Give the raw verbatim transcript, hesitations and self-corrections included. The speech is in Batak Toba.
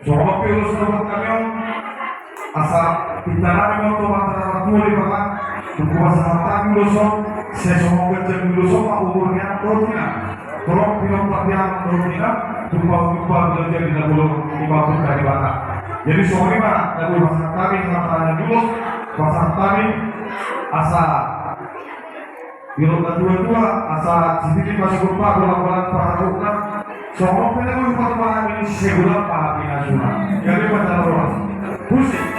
Songon on pe ulos na buat hami on, asa pinta nami ma on tu amanta na martua Debata, tung pasahat hami ulos on, sai songon ganjang ni ulos on ma umur ni anak dohot inang. Tolong pinangido ma di anak dohot inang, tung pasahat hami ulos on, jadi na bolon ni amanta Debata. Jadi songon i ma na boi pasahat hami, pasahat hami ulos, pasahat hami, asa Didok na tua-tua, asa sititi ma sigompa, bolang-bolang paharumna. Songon on pe na boi hupasahat hami, sai bolang ma pinasuna. Gabe ma jala bolang. Puji.